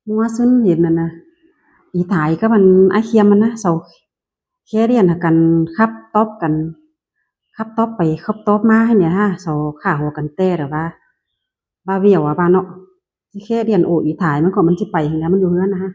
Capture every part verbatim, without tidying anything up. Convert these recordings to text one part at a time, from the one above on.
ꞌMúa ꞌsướng hên ꞌnặn ꞌna, ꞌi thái ꞌcọ ꞌmắn ải ꞌkhiêm ꞌmắn ꞌna, sau ꞌkhé điện hảư căn khắp tóp căn, khắp tóp pay khắp tóp ꞌmá ꞌhế ꞌnị hả, sau khả hua căn ꞌtẹ đa ꞌva, ꞌva ꞌviu ꞌva ꞌnọ. ꞌChí ꞌkhé điện ổ ꞌi thái ꞌmắn ꞌcọ ꞌmắn ꞌchí pay ꞌhế ꞌnị, ꞌmắn dú ꞌhướn ꞌna hả.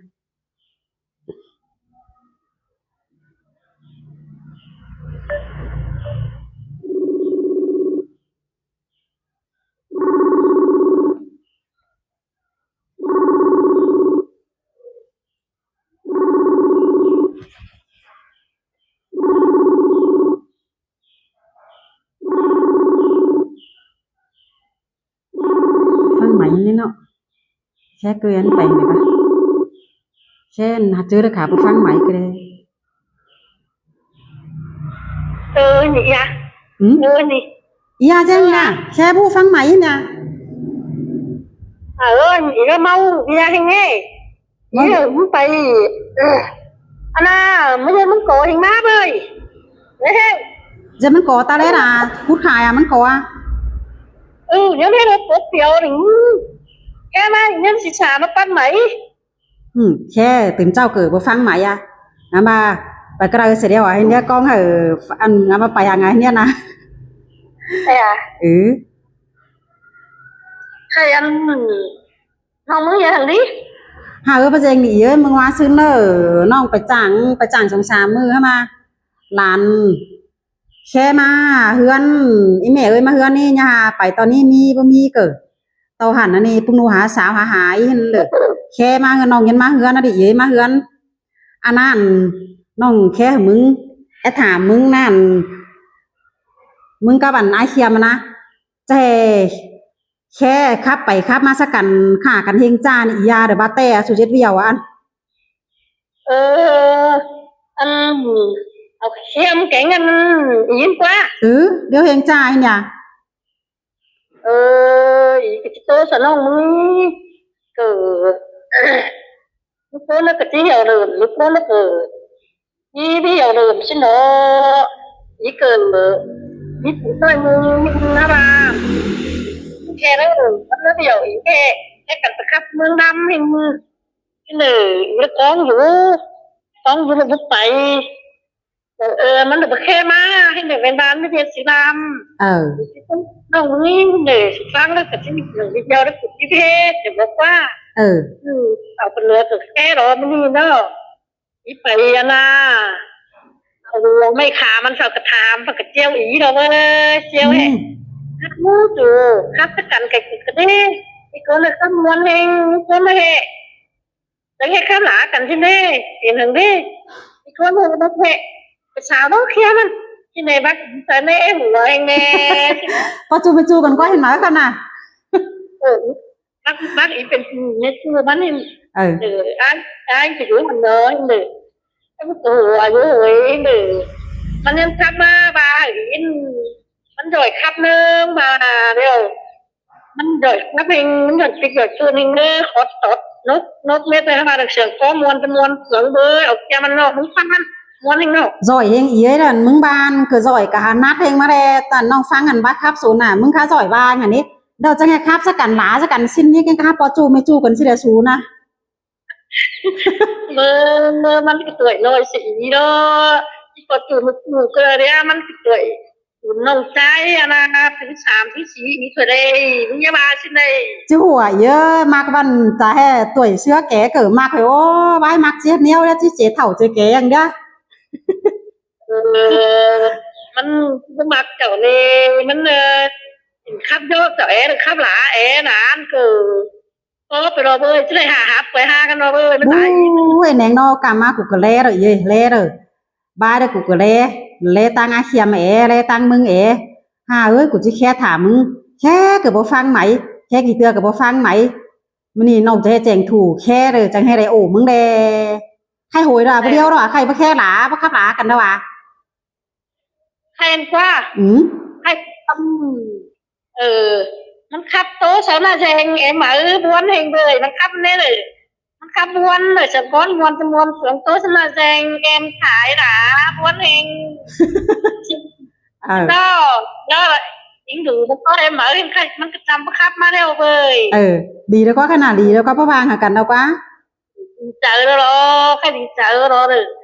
ꞌPhắng máy ꞌnị ꞌnọ. ꞌKhé ꞌcọ ăn pay ꞌnị ꞌva, ꞌkhé ꞌnặn hảư ꞌchư đa khả ꞌpưa ꞌphắng máy ꞌcọ đa. Ơ, ꞌnị ꞌya. Ừ? Ơ, ꞌnị. ꞌYa ꞌchớ ꞌnị ꞌna, ꞌkhé ꞌpưa ꞌphắng máy ꞌnị ꞌna. À, ơ, ꞌnị ꞌnị ꞌmá ꞌya ꞌhêng ꞌnị. Ơ, ꞌmắn pay. Ơ. Ăn ꞌna, ꞌmắn ꞌnhá ꞌmắn ꞌcọ ꞌhêng ꞌmá ꞌvới. Ơ, ꞌhêng. ꞌDệt ꞌmắn ꞌcọ ta ꞌlế đa, khút khai à ꞌmắn ꞌcọ à. Ơ, ꞌnhá ꞌmá ꞌhêng ꞌpưa phiêu ꞌnị. ꞌKhé ꞌmá, ꞌnhá ꞌmá ꞌsị sa ꞌmá ꞌphắng máy. Ừ, ꞌkhé tứm ꞌchạu ꞌcọ ꞌpưa ꞌphắng máy à. Ăn ꞌva, pay ꞌcọ đaư sia ꞌlẹo à, ꞌhên ꞌnị ꞌcóng hảư, ăn, ăn ꞌva pay hả ꞌnị ꞌnị ꞌna. Ơ à. Ừ. Khai ăn ꞌnọng ꞌmứng ꞌdệt hảư đi. Hả, ơ, ꞌpưa ꞌdệt ꞌnị ꞌnị, ꞌmứng ꞌva ꞌsướng ꞌnớ, ꞌnọng pay chắng, pay chắng song sam ꞌmự hả ꞌmá. Lan ꞌkhé ꞌmá ꞌhướn, ꞌi ꞌmẹ ơi ꞌmá ꞌhướn ꞌnị ꞌnhá pay ꞌto ꞌnị ꞌmí, ꞌpưa ꞌmí ꞌcọ. ꞌTáu hẳn ꞌnị ꞌpứng ꞌnu hả sáo hả hả ꞌi ꞌhướn ꞌlới. ꞌKhé ꞌmá ꞌhướn ꞌnọng ꞌnhá ꞌmá ꞌhướn ꞌnị, ꞌdệt ꞌmá ꞌhướn. Ăn ꞌnặn, ꞌnọng ꞌkhé hảư ꞌmứng, é tham ꞌmứng ꞌnặn, ꞌmứng cá băn ải ꞌkhiêm ꞌnặn ꞌna. Chả ꞌkhé khắp pay khắp ꞌmá ꞌsướng căn khả căn ꞌhêng ꞌchá ꞌnị ꞌya đa ꞌva ꞌtẹ su ꞌdệt ꞌviu ăn. Ơ, ăn au ꞌkhiêm kéng ăn ꞌnhính ꞌquá. Ừ, ꞌviu ꞌhêng ꞌchá ꞌnị à. Ơ, ꞌnị ꞌcọ ꞌchí ꞌtố sa ꞌnọng ꞌmứng ꞌcọ, ꞌmứng ꞌcốn ꞌnớ ꞌcọ ꞌchí hiẻo đơm, ꞌmứng ꞌcốn ꞌnớ ꞌcọ ꞌchí ꞌviu hiẻo đơm ꞌsịn ꞌnớ. ꞌNị ꞌcọ ꞌmí phủ ꞌtoi ꞌmứng ꞌmá ꞌva, ꞌkhé ꞌnớ ꞌmắn ꞌnớ ꞌviu ꞌnị ꞌkhé, ꞌkhé căn ꞌpưa khắp ꞌmướng ꞌlắm ꞌhêng ꞌmự. ꞌChớ ꞌnị ꞌcóng dú, ꞌcóng dú ꞌlẹo báu pay. Ơ, ơ, ꞌmắn đảy báu ꞌkhé ꞌmá, ꞌhêng đảy ꞌvén ꞌván ꞌmí ꞌviạk ꞌsịn ꞌlắm. Ơ. ꞌNọng ꞌmí ꞌnị ꞌsịn ꞌphắng ꞌlẹo ꞌcọ ꞌchí ꞌmí ꞌviạk ꞌlẹo ꞌcọ ꞌchí ꞌviạk, đảy báu ꞌquá. Ơ. Ừ, au pên ꞌlứa ꞌcọ ꞌkhé ꞌló ꞌmắn ꞌnị ꞌnớ. ꞌNị pay ꞌnặn ꞌna. Au ꞌmạy khả ꞌmắn sau ꞌcọ tham, ꞌpưa ꞌcọ ꞌchiêu ꞌnị ꞌnớ ꞌvới, ꞌchiêu ꞌhế. Ừ. Khắp ꞌmú ꞌchu, khắp ꞌsướng căn ꞌcọ ꞌcọ đé. ꞌNị ꞌcốn ꞌnớ khắp ꞌmuôn ꞌhêng, ꞌcốn ꞌnớ ꞌhế. Chắng ꞌhế khắp lả căn ꞌchí ꞌnị, pên hăng đé. ꞌNị ꞌcốn ꞌnớ báu ꞌhế. Pay sau ꞌnớ ꞌkhía ꞌmắn. ꞌChí ꞌnị bác sa ꞌnị hua ꞌhêng ꞌnị. Pá ꞌchu pay ꞌchu căn ꞌquá ꞌhên máư căn ꞌna. Ơ, bác, bác ꞌnị pên ꞌmẹ ꞌchu ꞌmắn ꞌnị. Ơ. Ơ, ăn, ăn ꞌcọ dú hẳn ꞌnớ ꞌnị. Em ꞌcọ hua dú ꞌhới ꞌnị. ꞌMắn ꞌnhắng khắp ꞌmá ꞌva ꞌnị, ꞌmắn ꞌdọi khắp ꞌnưng ꞌva ꞌlẹo. ꞌMắn ꞌdọi khắp ꞌhêng, ꞌmắn ꞌdọi ꞌchịt ꞌdọi ꞌchua ꞌhêng ꞌnớ, khót tót, ꞌnộc, ꞌnộc mết ꞌnị ꞌva đảy siêng ꞌcọ ꞌmuôn, ꞌmuôn, ꞌsướng bới, au ꞌkhiêm ꞌmắn ꞌnọ, ꞌmứng ꞌphắng ꞌmắn, ꞌmuôn ꞌhêng ꞌnọ. ꞌDọi ꞌhêng ꞌnị đa, ꞌmứng ꞌván, ꞌcọ ꞌdọi ꞌcọ hả ꞌnặt ꞌhêng ꞌmá đé, ꞌtẹ ꞌnọng ꞌphắng ꞌnặn bác khắp su ꞌna, ꞌmứng khả ꞌdọi ꞌván ꞌnị. Đa chắng ꞌhế khắp ꞌsướng căn lả, ꞌsướng căn ꞌsịn ꞌnị, ꞌkhéng khắp ꞌpọ ꞌchu ꞌmẹ ꞌchu căn ꞌchí đa su ꞌna. ꞌMự, ꞌmự ꞌmắn ꞌcọ ꞌtoi ꞌnọi ꞌsịn ꞌnị ꞌnớ. ꞌChí ꞌpọ ꞌchu ꞌmẹ ꞌchu ꞌcọ đé ꞌmắn ꞌcọ ꞌtoi. Ủn ꞌnọng ꞌchái ꞌnặn ꞌna, thứ sam thứ sí ꞌnị ꞌtoi đảy, ꞌmắn ꞌnhá ꞌva ꞌsịn đảy. ꞌChí hua ꞌnhá ꞌmặc ꞌvắn chả ꞌhế ꞌtoi ꞌsứa ké ꞌcọ ꞌmặc ꞌhới, ô, ꞌvái ꞌmặc ꞌchí ꞌnéo đé ꞌchí ꞌchế thảu ꞌchế ké ꞌnhắng đé. Ơ, ꞌmắn ꞌcọ ꞌmặc chảu ꞌnị, ꞌmắn, ơ, khắp dú chảu é, khắp lả é ꞌnặn ꞌcọ. Ơ, pay ꞌnọ ꞌvới, ꞌchí đảy hả hắp quay hả căn ꞌnọ ꞌvới, ꞌmắn đảy. Ui, ꞌnéng ꞌnọ, ꞌcắm ꞌmá ꞌcọ ꞌcọ ꞌlé ꞌlới, ꞌlé ꞌlới. Bái đảy ꞌcọ ꞌcọ ꞌlé, ꞌlé ꞌtáng ải ꞌkhiêm é, ꞌlé ꞌtáng ꞌmứng é. Hả ơi, ꞌcọ ꞌchí ꞌkhé tham ꞌmứng. ꞌKhé ꞌcọ báu ꞌphắng máy, ꞌkhé kỉ ꞌtưa ꞌcọ báu ꞌphắng máy. ꞌMự ꞌnị ꞌnọng chắng ꞌcheng thu ꞌkhé đảy, chắng ꞌhế đảy ổ ꞌmứng đé. Khay ꞌhội đa, báu điêu đa, khay báu ꞌkhé lả, báu khắp lả căn đa ꞌva. Khay ăn ꞌquá. Ừ. Khay, ưm, ơ, ꞌmắn khắp ꞌtố sau ꞌna ꞌdệt ꞌhêng, é máư ꞌmuôn ꞌhêng ꞌvới, ꞌmắn khắp ꞌnị ꞌlới. ꞌMắn khắp ꞌmuôn ꞌlới, ꞌsướng ꞌcốn ꞌmuôn, ꞌmuôn ꞌsướng ꞌtố sau ꞌna ꞌdệt ꞌhêng, kem thái lả, ꞌmuôn ꞌhêng. Ơ. Đó, đó là, ꞌnhính đu báu ꞌcọ é máư ꞌhêng khay, ꞌmắn ꞌcọ chăm báu khắp ꞌmá ꞌlẹo ꞌvới. Ơ, đi đa ꞌquá khả ꞌna, đi đa ꞌquá báu ꞌváng hả căn đa ꞌquá. Đi chaư lo lo, khay đi chaư lo lo.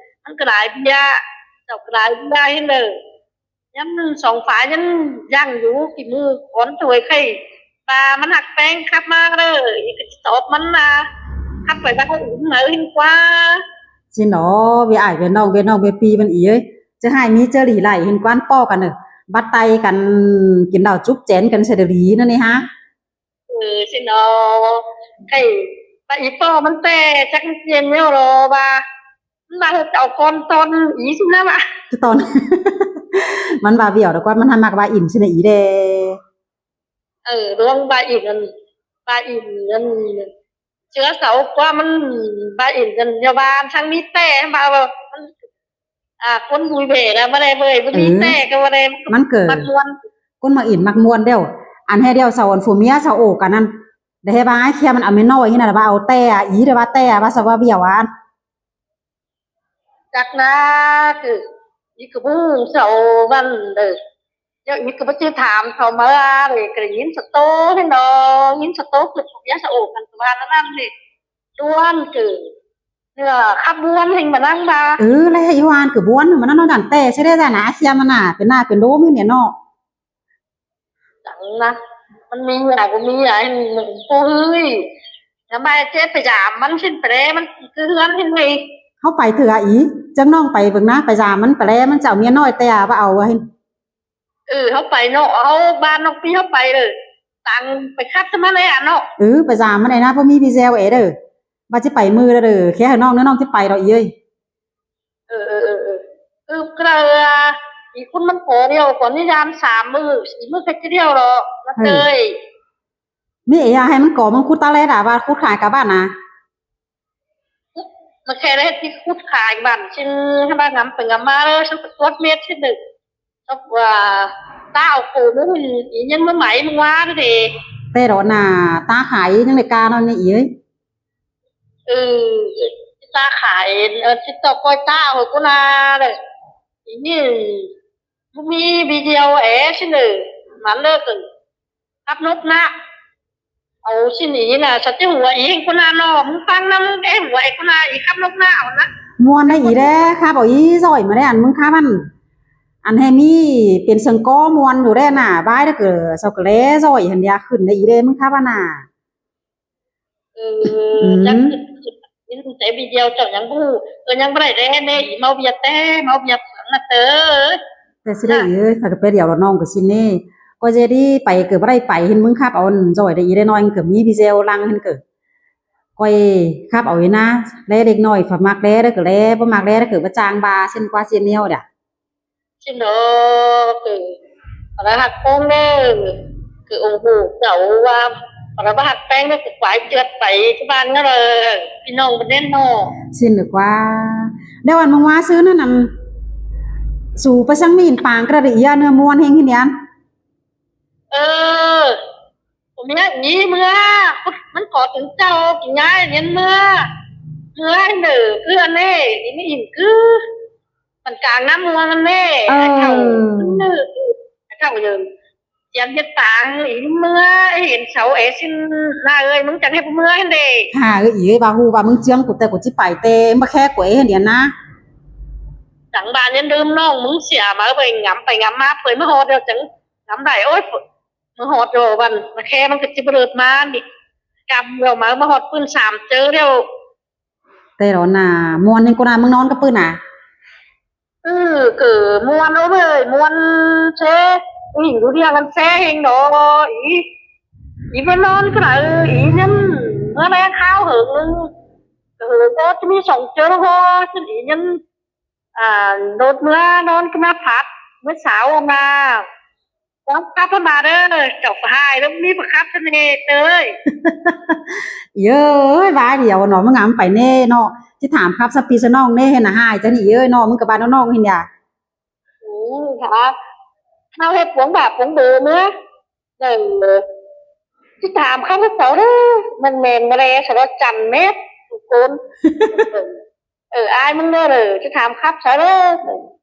Ăn ꞌcọ lai ꞌviạk, chảu ꞌcọ lai ꞌviạk ꞌhịn lo. ꞌNhắng song phai ꞌnhắng dáng dú kỉ ꞌmự ón thôi khay. ꞌVa ꞌmắn ꞌhặc ꞌpéng khắp ꞌmá lo. Í ꞌcọ tóp ꞌmắn ꞌna. Khắp pay ꞌva ꞌcọ ứn máư ꞌhịn ꞌquá. ꞌSịn lo, ꞌviạk ải ꞌviạk ꞌnọng, ꞌviạk ꞌnọng ꞌviạk ꞌpi ꞌmắn ꞌí ơi. ꞌChớ ꞌhại ꞌmí ꞌchớ đi lai ꞌhịn ꞌquá ꞌpọ căn ꞌnớ. Bắt tay căn, kin đao chúp chén căn ꞌsớ đi ꞌnớ ꞌnị hả. Ừ, ꞌsịn lo. Khay, ꞌva í ꞌpọ ꞌmắn ꞌtẹ, chắc ꞌmắn ꞌchiến ꞌnéo lo ꞌva. ꞌMắn ꞌva ꞌhụ chảu ꞌcón ꞌtọn í ꞌsịn ꞌna ꞌva. ꞋCọ ꞌtọn. ꞌMắn ꞌva ꞌviạk lo ꞌquá ꞌmắn ꞌhặc ꞌmặc ꞌva ỉn ꞌsịn ꞌnị đe. Ừ, ꞌluống ꞌva ỉn ꞌnặn, ꞌva ỉn ꞌnặn. ꞌChớ sau ꞌquá ꞌmắn ꞌva ỉn ꞌnặn, ꞌnhá ꞌva ꞌchắng ꞌmí ꞌtẹ, ꞌva ꞌva, à, ꞌcốn vui vẻ là ꞌva đe ꞌvới, ꞌva ꞌmí Ừ. ꞌtẹ ꞌcọ ꞌva đe ꞌmắn ꞌcọ ꞌmặc ꞌmuôn. ꞌCốn ꞌmặc ỉn ꞌmặc ꞌmuôn ꞌlẹo. Ăn ꞌhế ꞌlẹo sau ăn phủ ꞌmía sau ổ căn ꞌnặn. Đe ꞌhế ꞌva ái ꞌkhia ꞌmắn ꞌmí ꞌnọi ꞌhịn ꞌnặn ꞌva au ꞌtẹ, à, í đe ꞌva ꞌtẹ, à, ꞌva sau ꞌva ꞌviạk ăn. Chắc ꞌna ꞌcọ, í ꞌcọ ꞌmú sau ꞌvắn đe. ꞌDiu í ꞌcọ báu ꞌchư tham sau ꞌmá đe, ꞌcọ đảy ꞌnghín sau ꞌtố ꞌhịn lo, ꞌnghín sau ꞌtố ꞌcọ phủ ꞌmía sau ổ căn ꞌcọ ꞌva ꞌnặn ꞌnặn đe. ꞌLuôn ꞌcọ, ꞌnhá khắp ꞌmuôn ꞌhịn ꞌva ꞌnặn ꞌva. Ừ, ꞌlẹo í ꞌvan ꞌcọ ꞌmuôn, ꞌva ꞌnặn ꞌnọ chắng ꞌtẹ, ꞌsớ đe dả ꞌna ꞌkhia ꞌmắn ꞌna, pên ꞌna pên đốm ꞌhịn ꞌnị ꞌnọ. Chắng ꞌna, ꞌmắn ꞌmí ꞌnhá ꞌcọ ꞌmí ꞌnhá ꞌhịn ꞌmự ꞌpộ ꞌhới. ꞌNhá ꞌva ꞌchớ pay dam ꞌmắn ꞌsịn pay ꞌlé, ꞌmắn ꞌcọ ꞌhướn ꞌhịn ꞌmự. ꞌHáu pay thử à í, chắng ꞌnọng pay bớng ꞌna, pay dam ꞌmắn pay ꞌlé, ꞌmắn chảu ꞌmía ꞌnọi ꞌtẹ ꞌva au ꞌhịn. Ừ, ꞌháu pay ꞌnọ, ꞌháu ꞌva ꞌnọng ꞌpi ꞌháu pay đe. Tẳng pay khắp ꞌsớ ꞌmắn ꞌlé à ꞌnọ. Ừ, pay dam ꞌmắn ꞌlé ꞌna, báu ꞌmí video é đe. ꞌVa ꞌchí pay ꞌmự đe, ꞌkhẹ hảư ꞌnọng ꞌnớ ꞌnọng ꞌchí pay đe ꞌí ơi. Ừ, ừ, ừ, ừ. Ừ, ꞌcọ đe, à, í ꞌcốn ꞌmắn ꞌcọ ꞌlẹo, ꞌcọ ꞌnị dam sam ꞌmự, sí ꞌmự khay ꞌchí ꞌlẹo lo, ꞌna Ừ. ꞌtới. ꞌMí ꞌnhá hảư ꞌmắn ꞌcọ ꞌmắn khút ta ꞌlé đa ꞌva khút khai cá ꞌván à. ꞌMắn khay ꞌlé ꞌchí khút khai ꞌván, ꞌsịn hảư ꞌva ngắm pay ngắm ꞌmá ꞌlẹo, sắp ꞌcọ tuốt mết ꞌsịn đe. Sắp ꞌva ta au ꞌcọ ꞌnị, í ꞌnhắng ꞌmá mảy ꞌmắn ꞌva đe. ꞌTẹ lo ꞌna, ta khai ꞌnhắng đảy cá ꞌnọ ꞌnị ꞌí ơi. Ừ, ta khai, ờ, ꞌchí ꞌtọ ꞌcoi ta au ꞌcọ ꞌna đe. Í ꞌnị, ꞌmắn ꞌmí video é ꞌsịn đe, ꞌmắn đe ꞌcọ. Khắp ꞌnộc ꞌna. Au ꞌsịn ꞌí ꞌna, sắp ꞌchí hua ꞌí ꞌcọ ꞌna ꞌnọ, ꞌmứng ꞌphắng ꞌnặn é hua ꞌí ꞌcọ ꞌna, ꞌí khắp ꞌnộc ꞌna au ꞌna. ꞌMuôn đe ꞌí đe, khắp au ꞌí ꞌdội ꞌmá đe ăn ꞌmứng khắp ꞌvắn. Ăn ꞌhế ꞌmí pên sương ꞌcó ꞌmuôn đu đe ꞌna, ꞌvái đe ꞌcọ, sau ꞌcọ ꞌlé ꞌdội, hên đe khửn đe ꞌí đe ꞌmứng khắp ꞌvắn à. Ừ, Ừ. chắc ꞌnị ꞌtẹ video chảu ꞌnhắng ꞌhụ, ơ ꞌnhắng báu đảy đe ꞌnị, ꞌí ꞌmá ꞌviạk ꞌtẹ, ꞌmá ꞌviạk ꞌphướng ꞌna ꞌtới. ꞌTẹ ꞌsứ đe Dạ. ꞌí ơi, phải ꞌcọ pay điêu lo ꞌnọng ꞌcọ ꞌsịn ꞌnị. ꞌCọ ꞌdệt đi pay ꞌcọ báu đảy pay hên ꞌmứng khắp au ꞌdội đe ꞌí đe ꞌnọi ꞌcọ ꞌmí video lăng hên ꞌcọ. ꞌCọ khắp au ꞌna, ꞌlé đếc ꞌnọi ꞌphạ ꞌmặc ꞌlé đe ꞌcọ ꞌlé, báu ꞌmặc ꞌlé đe ꞌcọ báu chang ꞌva, ꞌsịn ꞌquá ꞌsịn ꞌnéo đa. ꞌSịn lo, ꞌcọ, ꞌva ꞌhặc ꞌpéng đe, ꞌcọ ủng hộ chảu ꞌva, ꞌva ꞌhặc ꞌpéng đe ꞌcọ quái trượt pay ꞌchớ ꞌván ꞌnớ đe, ꞌpi ꞌnọng ꞌmắn ꞌnén ꞌnọ. ꞌSịn đe ꞌquá. Đe ꞌván ꞌmướng ꞌva ꞌsứ ꞌnặn ꞌnặn, su pay ꞌsướng ꞌmí pang ꞌcọ đe ꞌí ꞌnớ ꞌmuôn ꞌhêng ꞌhịn ꞌnị. Ơ, ꞌcọ ꞌmí ꞌí ꞌmưa, ꞌmắn ꞌcọ tứn chảu, kỉ ꞌnhá ꞌnhắng ꞌmưa. ꞌMưa ꞌnớ, ꞌcứ ꞌnị, ꞌí ꞌmí ỉn ꞌcứ. Păn cang ꞌnặm ꞌmưa ꞌnặn ꞌnị, Ờ. ải thảu, ꞌnị, ải thảu ꞌnị. Chiêm ꞌdệt pang, ꞌí ꞌmưa, ꞌí hên sau é ꞌsịn, ꞌna ơi, ꞌmứng chắng ꞌhế ꞌmưa ꞌhên đe. Hả, ơ, ꞌí ơi, ꞌva ꞌhụ ꞌva ꞌmứng ꞌchương ꞌcọ ꞌtẹ ꞌcọ ꞌchí pay ꞌtẹ, ꞌmá khék ꞌcọ é ꞌhên đe ꞌna. Chắng ꞌva ꞌnhắng đưm ꞌnọng, ꞌmứng sia ꞌmá pay ngắm, pay ngắm ꞌmá, pay ꞌmá ꞌhọt điêu chắng ngắm đảy, ôi, ꞌmá ꞌhọt điêu ꞌvắn, ꞌmá khék ꞌmắn ꞌcọ ꞌchí báu đưm ꞌmá ꞌnị. Căm điêu ꞌmá, ꞌmá ꞌhọt ꞌpưn sam ꞌchớ điêu. ꞌTẹ lo ꞌna, ꞌmuôn ꞌnưng ꞌcọ ꞌna ꞌmứng ꞌnón cá ꞌpưn à. Ừ, ꞌcọ ꞌmuôn ꞌnớ ꞌvới, ꞌmuôn ꞌsớ, ꞌhịn đu đi ăn ꞌsớ ꞌhêng đe, ꞌí. ꞋÍ ꞌmá ꞌnón ꞌcọ đe, ꞌí ꞌnhắng, ꞌmưa ꞌlẹng kháo hảư ꞌnưng. Ơ, ꞌcọ ꞌchí ꞌmí song ꞌchớ ꞌnớ, ꞌchớ ꞌí ꞌnhắng, à, đốt ꞌmưa ꞌnón ꞌcọ ꞌmá phắt, ꞌmưa sau ꞌnạ. Khắp ꞌmá đe, chảu ꞌcọ ꞌhại ꞌlẹo, ꞌmí ꞌva khắp ꞌsớ ꞌnị ꞌtới. Ơi, ꞌva điêu ꞌnọ, ꞌmá ngắm pay ꞌnị ꞌnọ. ꞌChí tham khắp ꞌsớ ꞌpi ꞌsớ ꞌnọng ꞌnị, hên ꞌhại ꞌchớ ꞌnị ơi ꞌnọ, ꞌmứng ꞌcọ ꞌva ꞌnọng ꞌnọng hên đa. Ừ, hả? ꞌHáu ꞌhế cuông bả cuông bơ ꞌmưa. Đe, ꞌchí tham khắp ꞌsớ sau đe, ꞌmen ꞌmen ꞌmá đe, sau đe chăn mết, ꞌcốn. Ơ, ải ꞌmứng đe, ꞌchí tham khắp sau đe,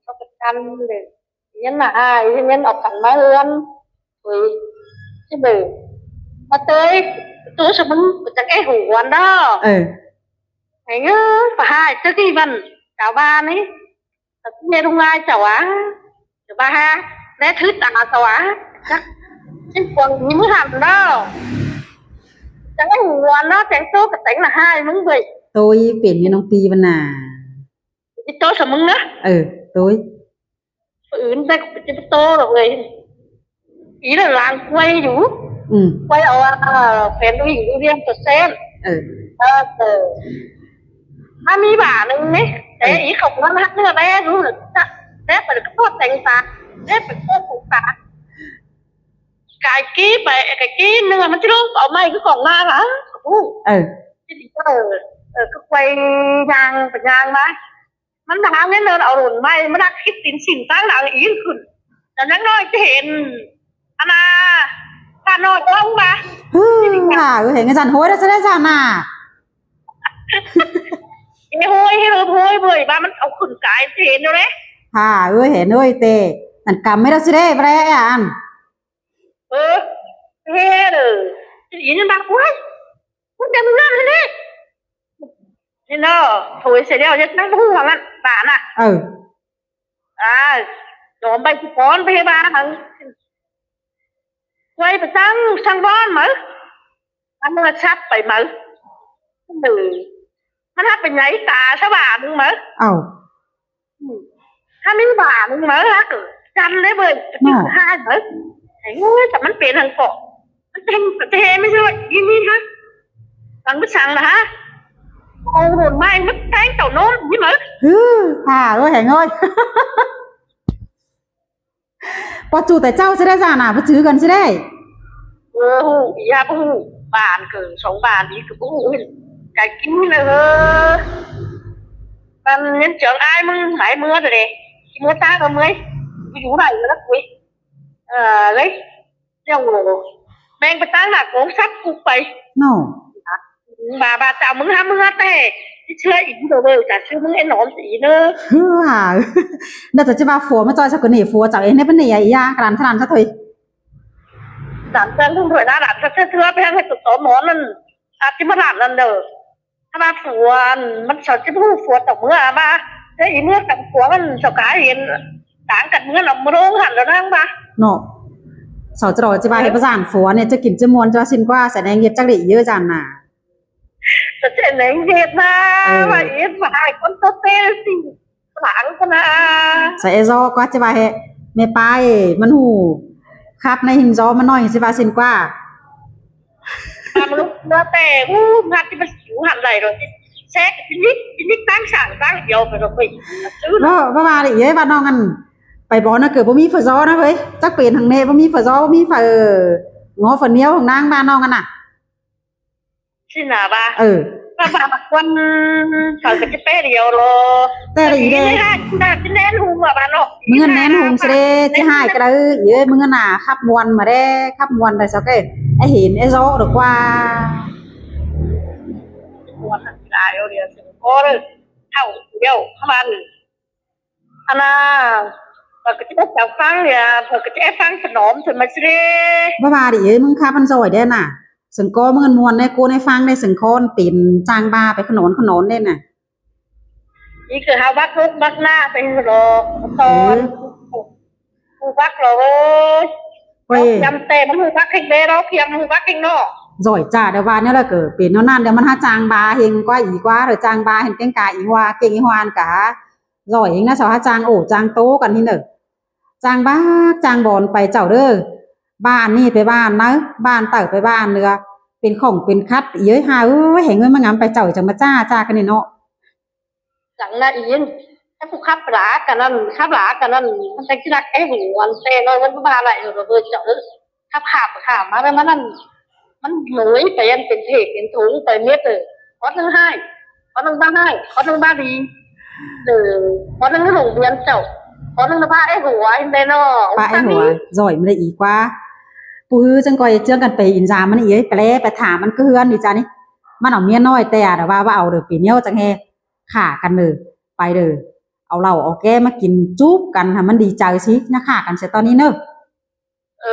sau đe chăn đe. ꞌNhắng ꞌnạ ải, ꞌnhắng au căn ꞌmá ꞌhướn. Ui, ꞌchí đe. ꞌMá ꞌtới, ꞌtố sau ꞌmứng, chắng é hảư ꞌquán đe. Ờ. Hảư ư, pă ꞌhại ꞌchớ ꞌnị ꞌvắn, chảu ꞌva ꞌnị, ta ꞌnị ꞌlung lai chảu a, chảu ꞌva ha, đé thứ ta chảu a, chắc, ꞌchí cuông đi ꞌmứ hẳn đó. Chắng ꞌhụ ꞌnọ, chắng ꞌtố ꞌcọ téng ꞌnạ ꞌhại ꞌmứng ꞌvạy. Tôi pên ꞌnị ꞌnọng ꞌpi ꞌvắn nả. Đi ꞌtố sa ꞌmứng ꞌnớ. Ừ, tôi. Ứn ta ꞌcọ ꞌchí ꞌtố ꞌlọk ꞌvạy. Ứn ꞌla ꞌquay dú. Ừ. ꞌQuay au, à, pên ꞌlụk ꞌhịng ꞌlụk ꞌliêm ꞌtẹ ꞌsến. Ừ. Ờ, ờ. ꞌMá ꞌmí ꞌva ꞌnưng ꞌnị. Té, ừ, ứn khảu ꞌmắn hák ꞌnưa đé dú. Đé pay ꞌcọ ꞌtố téng ta. Đé pay ꞌcọ ꞌtố ta. Cai ꞌkí pay, cai ꞌkí ꞌnưng ꞌmắn ꞌchí ꞌlống au ꞌmạy ꞌcọ khong ꞌnáng a. Ú. Ừ. ꞋCọ, ờ, ꞌcọ ꞌquay ꞌnhang, pay ꞌnhang ꞌmá. ꞌMắn ꞌva hák ꞌnị ꞌnớ au đôn ꞌmạy, ꞌmắn ꞌhặc khít tin sin ꞌtáng lăng ứn khửn. Chắng ꞌnhắng ꞌnọi ꞌchí hên. Ăn ꞌnạ, ta ꞌnọi ꞌlống ꞌva. Hứ, hả, ư, hên ꞌngớn dản ꞌhối đó, ꞌsớ đé dản nả. Ê, ꞌhối, ꞌhối, ꞌhối, ꞌvạy ꞌva ꞌmắn au khửn cai ꞌchí hên ꞌnớ đé. Hả, ư, hên ꞌnới té. Ăn căm ꞌmí đó ꞌsớ đé, ꞌva đé ăn. Ơ, ê, đơ. Ứn ꞌnhắng ꞌva ꞌquay. Ứn ꞌnhắng ꞌnặn ꞌnị. ꞌNị ꞌnớ, thôi ꞌsớ ꞌlẹo, ꞌnhắng ꞌhụ hảư ꞌnặn, ꞌva ꞌnạ. Ừ. À, ꞌnhóm pay ꞌchí cón pay ꞌva hảư. ꞌQuay pay ꞌsướng, ꞌsướng ꞌvón máư. ꞌMắn ꞌmưa sắp pay máư. Ừ. ꞌMắn hák pay nháy ta sa ꞌva ꞌnưng máư. Au. Hák ꞌmí ꞌva ꞌnưng máư hák. Chăn đé ꞌvạy. Nọ. Hák máư. Hảư ư, ta ꞌmắn pên hăng ꞌcọ. ꞌMắn téng, ta ꞌchí hên ꞌmí ꞌsớ ꞌnị ꞌnị hák. Lăng ꞌmắn săng ꞌnạ hák. Au đôn ꞌmạy ꞌmắn téng tảu ꞌnôm ꞌnị máư. Hứ, hả, ư, hên ơi. Pă ꞌchu té ꞌchạu ꞌsớ đé dản nả, pă chứ ꞌcọn ꞌsớ đé. Ơ, ꞌhụ, ꞌnhá ꞌhụ, bản ꞌcọ, song bản đi ꞌcọ ꞌhụ hên. Cai ꞌkí ꞌnị ơ. ꞌMắn ꞌnhắng chắng ai ꞌmứng, mai ꞌmưa ꞌtẹ đé. ꞌChí ꞌmưa ta ꞌcọ ꞌmưa. ꞌChí dú đảy ꞌnớ ꞌquy. Ờ, ꞌlới. ꞌLẹo, ꞌmen pay ꞌtáng ꞌnạ cống sắp cục pay. Nọ. ꞌVa, ꞌva chảu ꞌmứng hák ꞌmưa té. ꞌChí ꞌchưa ứn đô ꞌvạy, chả ꞌchưa ꞌmứng é ꞌnọm ứn ꞌnớ. Hứ hả. ꞌNa chả ꞌchí ꞌva phua ꞌmá ꞌchoi ꞌsớ ꞌcọ ꞌnị phua chảu ên ꞌnị ꞌpứng ꞌnị à, ꞌi ꞌnhá, ꞌcọ đản ꞌchá đản ꞌchá thôi. Đản ꞌchá ꞌlung thôi đa đản ꞌchá ꞌchưa ꞌchưa pay hăng ꞌhại ꞌtọ ꞌtọ ꞌmón ꞌnặn. À, ꞌchí ꞌmá đản ꞌnặn đơ. ꞌTá ꞌva phua ꞌnặn, ꞌmắn sau ꞌchí ꞌhụ phua tảu ꞌmưa ꞌva. Té ꞌi ꞌmưa căm phua ꞌnặn sau cá hên. Táng ꞌcặn ꞌmưa ꞌnặn ꞌmưa ꞌlống hẳn ꞌlẹo ꞌnáng ꞌva. Nọ. Sau ꞌchí ꞌdọ ꞌchí ꞌva hên pá dản phua ꞌnị ꞌchớ kin ꞌchớ ꞌmuôn ꞌchớ ꞌva ꞌsịn ꞌquá, sai ꞌneng ꞌdệt chắc đảy ꞌdớ dản nả. Sai ꞌneng ꞌdệt ꞌnạ, ꞌva ꞌdệt ꞌva hảư ꞌcốn ꞌtố ꞌtẹ ꞌsịn. Lăng ꞌcọ ꞌnạ. Sai ꞌdọ ꞌquá ꞌchí ꞌva hên. ꞌMẹ ꞌpá ꞌmắn ꞌhụ. Khắp ꞌnị ꞌhịn ꞌdọ ꞌmắn ꞌnọi ꞌchí ꞌva ꞌsịn ꞌquá. Pá ꞌmắn ꞌlụk ꞌnớ té, ú, ꞌmắn ꞌchí ꞌmá ꞌsịu hẳn đảy ꞌlới. Sét ꞌpi ꞌnị, ꞌpi ꞌnị ꞌtáng sảng ꞌtáng điêu pay ꞌlới. Chứ ꞌva, ꞌva, ꞌva đảy ꞌdớ ꞌva ꞌnọng ꞌnặn. Pay bók ꞌnạ ꞌcọ báu ꞌmí phở gió ꞌnớ ꞌvới. Chắc pên hăng ꞌnị báu ꞌmí phở gió, báu ꞌmí phở ngó phở niêu hăng ꞌnáng ꞌva ꞌnọng ꞌnặn nả. ꞌSịn ꞌnạ ꞌva. Ừ. ꞌVa ꞌva ꞌmắn ꞌquá, phở ꞌcọ ꞌchí pé điêu ꞌlới. Té đảy ꞌdớ. ꞌNị hả, ꞌnạ ꞌchí ꞌnén ꞌhung ꞌva ꞌva ꞌnọ. ꞌMứng ꞌnặn ꞌnén ꞌhung ꞌsớ đé, ꞌchí ꞌhại ꞌcọ đảy, ꞌdớ, ꞌmứng ꞌnặn nả, khắp ꞌmuôn ꞌmá đé, khắp ꞌmuôn đảy sau ꞌcọ. Ê hên, ê dọ ꞌlới ꞌquá. ꞌMuôn hẳn đảy điêu, điêu, ꞌcọ đảy. Thảu điêu, khắp ꞌmắn. Ăn ꞌnạ, phở ꞌcọ ꞌchí chảu ꞌphắng điêu, phở ꞌcọ ꞌchí ꞌphắng phở ꞌnọm, thôi ꞌmá ꞌsớ đé. ꞌVa ꞌva đảy, ꞌmứng khắp ꞌmắn doi đé nả. Sưng ꞌcọ ꞌmứng ꞌnặn ꞌmuôn đé, ꞌcốn ꞌnị ꞌphắng đé, sưng ꞌcốn pên chang ba pay khửn ꞌnón khửn ꞌnón đé nả. ꞌI ꞌcọ hảư bác ꞌhốc bác ꞌnạ pay ꞌlới. Tói. Ừ. ꞌHụ bác ꞌlới. Ôi. Lỏ ꞌhiêm té ꞌmắn ꞌhụ bác ꞌhêng đé, lỏ ꞌhiêm ꞌhụ bác ꞌhêng ꞌnọ. Doi chả đảy ꞌva ꞌnị ꞌlới ꞌcọ pên ꞌnọ ꞌnặn đé ꞌmắn hák chang ba ꞌhêng ꞌquá ꞌi ꞌquá, đảy chang ba ꞌhêng ꞌkêng ca ꞌi ꞌhua, ꞌkêng ꞌi ꞌhua ꞌnặn ꞌcọ hả. Doi ꞌhêng ꞌnạ sau hák chang ổ chang ꞌtố ꞌcọn ꞌnị ꞌnớ. Chang bác chang bón pay chảu đơ. Bản ꞌnị pay bản ꞌnặn, bản tảu pay bản ꞌnưa. Pên khong pên khắt, ꞌi ới hả ơi, hên ơi ꞌmá ngắm pay chảu chắng ꞌmá ꞌchạ ꞌchạ ꞌcọ ꞌnị ꞌnọ. Chắng ꞌnạ ꞌi ới, ꞌchí ꞌhụ khắp ꞌlạ ꞌcọ ꞌnặn, khắp ꞌlạ ꞌcọ ꞌnặn, ꞌmắn chắng ꞌchí đắc é ꞌhụ ꞌmắn té ꞌnọi ꞌmắn ꞌcọ ꞌva đảy ꞌlới ꞌchớ. Khắp khắp khắp ꞌmá ꞌmá ꞌnặn, ꞌmắn ꞌnọi pay ăn pên thể pên thú pay mết ꞌlới. Khót ꞌnưng ꞌhại, khót ꞌnưng ꞌva ꞌhại, khót ꞌnưng ꞌva đi. Ờ, khót ꞌnưng ꞌlống ꞌviến chảu, khót ꞌnưng ꞌva é ꞌhụ ꞌhại đé ꞌnọ. ꞌVa é ꞌhụ ꞌhại, doi ꞌmá đảy ꞌi ꞌquá. Pú ꞌhứ chắng ꞌcoi ꞌchương ꞌcọn pay in dam ꞌmắn ꞌi ới, pay ꞌlé pay tham ꞌmắn ꞌcọ ꞌhướn đi ꞌchạ ꞌnị. ꞌMắn au ꞌmiến ꞌnọi té a, đảy ꞌva ꞌva au đảy pên ꞌnéo chắng ꞌhê. Khả căn đảy, pay đảy, au lảu au ké ꞌmá kin chuốp căn hảư ꞌmắn đi chaư ꞌsịn ꞌnạ, khả căn sia ꞌtoi ꞌnị ꞌnớ. Ờ,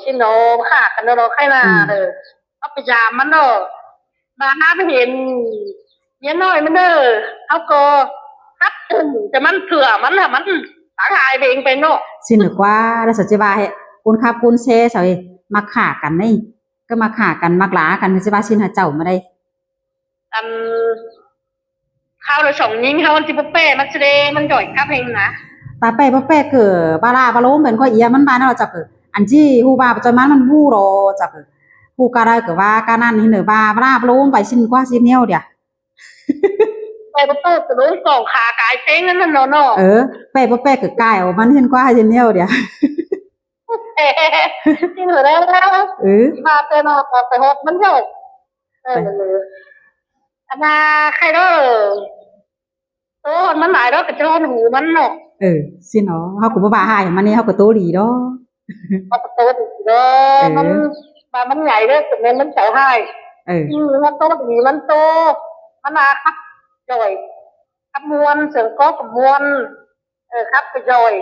sia ꞌnọ khả căn ꞌnọ khay ꞌnạ. Ừ. Ờ, au pay dam ꞌmắn ꞌnọ. ꞌVa ꞌnạ pay hên, Nghĩa nói mắn ꞌnớ, ꞌháu ꞌcọ khắp tum ꞌchớ mắn thưa mắn hả mắn táng hại ꞌvến pay ꞌnớ. ꞌSịn ꞌnớ ꞌquá, ꞌlẹo sau ꞌchí ꞌva ꞌhế, ꞌcốn khắp ꞌcốn ꞌsê sau ꞌhế, ꞌmặc khả căn ꞌnị, ꞌcọ ꞌmặc khả căn, ꞌmặc lả căn, ꞌchí ꞌva ꞌsịn hả chảu ꞌmá đảy. Ăn khảu ꞌlẹo song ꞌnhính ꞌháu ꞌchí báu ꞌpẹ, mắn ꞌchí đé, mắn doi khắp ꞌhêng ꞌnớ. Ta ꞌpẹ báu ꞌpẹ ꞌcọ, ꞌva ꞌlạ ꞌva ꞌlốm pên ꞌcọ ꞌnị, mắn ꞌva ꞌnị ꞌlẹo chảu ꞌcọ. Ăn ꞌchí ꞌhụ ꞌva ꞌva ꞌchoi mắn mắn ꞌhụ ꞌlẹo chảu ꞌcọ. ꞌHụ ꞌca đaư ꞌcọ ꞌva ꞌca ꞌnặn ꞌnị, ꞌnớ ꞌva, ꞌva ꞌlạ ꞌva ꞌlốm pay ꞌsịn ꞌquá ꞌsịn ꞌnéo đia. ꞌPẹ báu ꞌpẹ ꞌcọ ꞌlốm song khả cai ꞌtếng ꞌnặn ꞌnớ ꞌnớ. Ơ, ꞌpẹ báu ꞌpẹ ꞌcọ cai au mắn ꞌhịn ꞌquá ꞌsịn ꞌnéo đia. ꞌSịn ꞌnớ ꞌnớ. Ư. ꞌMá ꞌtẹ ꞌnớ ꞌcọ pay ꞌhọt mắn ꞌnớ. Ơ, ꞌpẹ. Ăn ꞌnạ khay ꞌnớ. ꞌTố hôn mắn lai ꞌnớ, ꞌcọ ꞌchọ hôn hu mắn ꞌnớ. Ơ, ꞌsịn ꞌnớ, ꞌháu ꞌcọ báu ꞌva ꞌhại mắn ꞌnị, ꞌháu ꞌcọ ꞌtố đi ꞌnớ. ꞌHáu ꞌcọ ꞌtố đi ꞌnớ. Ơ. Mắn, ꞌva mắn ꞌnhại ꞌnớ, ꞌcọ ꞌmen mắn chảu ꞌhại. Ơ. Ư, ꞌmắn ꞌtố đi, mắn ꞌtố. Mắn ꞌnạ khắp doi, khắp ꞌmuôn, sương ꞌcọ ꞌcọ ꞌmuôn. Ơ, khắp ꞌcọ doi.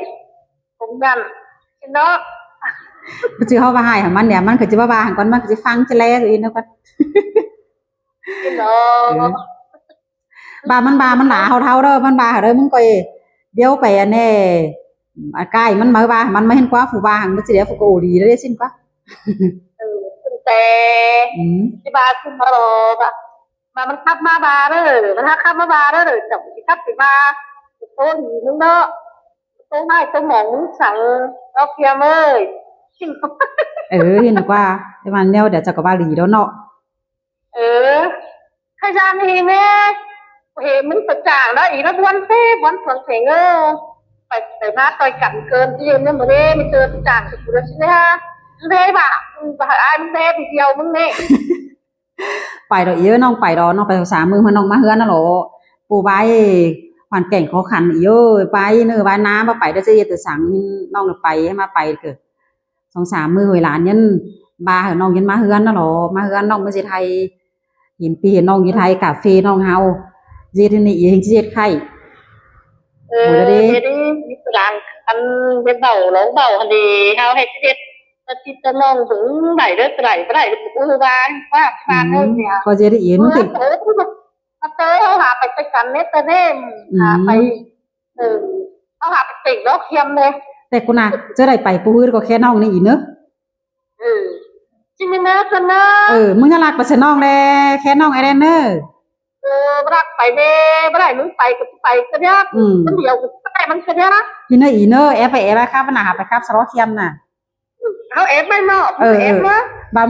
Công nhận. ꞌSịn ꞌnớ. ꞌChớ ꞌháu ꞌva ꞌhại hả mắn ꞌnị, mắn ꞌcọ ꞌchí báu ꞌva hẳn ꞌcốn, mắn ꞌcọ ꞌchí ꞌphắng ꞌchí ꞌlé ꞌsịn ꞌnớ ꞌcốn. ꞌSịn ꞌnớ. Ơ. ꞌVa mắn ꞌva mắn lả ꞌháu ꞌthảu ꞌnớ, mắn ꞌva hảư ꞌlới mắn ꞌcoi điêu pay ăn ꞌnị. À, ꞌcai mắn ꞌmá ꞌva mắn ꞌmá ꞌhịn ꞌquá phủ ꞌva hẳn mắn ꞌchí đé phủ ꞌcọ ổ đi ꞌlới ꞌsịn ꞌquá. Ơ, ꞌsịn ꞌtẹ. Ừ. ꞌChí ꞌva ꞌsịn ꞌnớ ꞌlẹo ꞌva. ꞌVa mắn khắp ꞌmá ꞌva ꞌnớ, mắn hák khắp ꞌmá ꞌva ꞌnớ, chảu ꞌchí khắp ꞌchí ꞌva. ꞌTố đi ꞌmắn ꞌnớ. ꞌTố ꞌhại ꞌtố mong ꞌmắn săng, ꞌlẹo Khiêm ơi. Ơ, ꞌhịn ꞌquá. Thế mà ꞌnéo đảy chảu ꞌcọ ꞌva đi đó ꞌnớ. Ơ, thời gian ꞌnị ꞌnớ, ꞌhế ꞌmắn pay chang ꞌnớ, ꞌnị ꞌnớ ꞌbuôn ꞌtẹ, ꞌbuôn phường pheng ơ. Pay, pay ꞌmá ꞌtoi căn cơn ꞌchí ꞌnớ, ꞌmá ꞌdế, ꞌmí ꞌchớ pay chang sụp ꞌcú ꞌnớ ꞌchí ꞌnớ hả. ꞌMắn ꞌdế bả, bả ai ꞌmắn ꞌdế đi thiêu ꞌmắn ꞌnớ. Pay đó ꞌnớ, ꞌnọng pay đó, ꞌnọng pay song sam ꞌmự ꞌmá ꞌnọng ꞌmá ꞌhướn ꞌnớ lo. ꞌPộ ꞌva hoàn cảnh khó khăn ꞌnớ, ꞌva ꞌnớ ꞌva ꞌnạ ꞌmá pay đó ꞌchí ꞌdệt tứ săng, ꞌnọng ꞌnớ pay ꞌmá pay ꞌcọ. Song sam ꞌmự ꞌhới ꞌlán ꞌnhắng, ꞌva hảư ꞌnọng ꞌnhắng ꞌmá ꞌhướn ꞌnớ lo, ꞌmá ꞌhướn ꞌnọng ꞌmá ꞌdệt ꞌhại, hên ꞌpi hên ꞌnọng ꞌdệt ꞌhại cà phê ꞌnọng ꞌháu. ꞌDệt ꞌnị ꞌhịn ꞌchí ꞌdệt ꞌkhạy. Ơ, ꞌdệt ꞌnị, ăn ꞌdệt báu, lông báu hả đi, ꞌháu ꞌhế ꞌchí ꞌdệt. Ta ꞌchí ta ꞌnọng bớng đảy ꞌlới, đảy, đảy, ꞌcọ ꞌcọ ꞌva, ꞌva ꞌnớ. Ừ, ꞌnhá. ꞌCọ ꞌdệt ꞌnị, ꞌmắn ꞌtẹ. Ta ꞌtớ ꞌháu hả pay ꞌtẹ căn ꞌnớ ta ꞌnê, hả pay. Ừ. Ơ, ꞌháu hả pay tỉnh đó Khiêm ꞌnớ. Té ꞌcốn ꞌnạ, ꞌchớ đảy pay ꞌpộ ꞌhứ ꞌcọ khék ꞌnọng ꞌnị ꞌnớ. Ừ. ꞌChí ꞌmí ꞌnớ ꞌcọ ꞌnớ. Ơ, ꞌmứng ꞌnhá ꞌlặc pay ꞌsớ ꞌnọng ꞌlẹ, khék ꞌnọng ꞌlẹ ꞌnớ. Ơ, ꞌlặc pay ꞌnớ, báu đảy ꞌmứng pay ꞌcọ pay ꞌcọ ꞌnhá. Ừ. ꞌMắn điêu ꞌcọ pay ꞌmắn ꞌcọ ꞌnhá. ꞌNị ꞌnớ, ꞌnớ, ép pay ép ꞌva khắp ꞌnạ, hả pay khắp ꞌsớ ꞌlẹo Khiêm ꞌnạ. Ừ, ꞌháu ép ꞌmắn ꞌnớ, ơ, ép ꞌnớ. Bám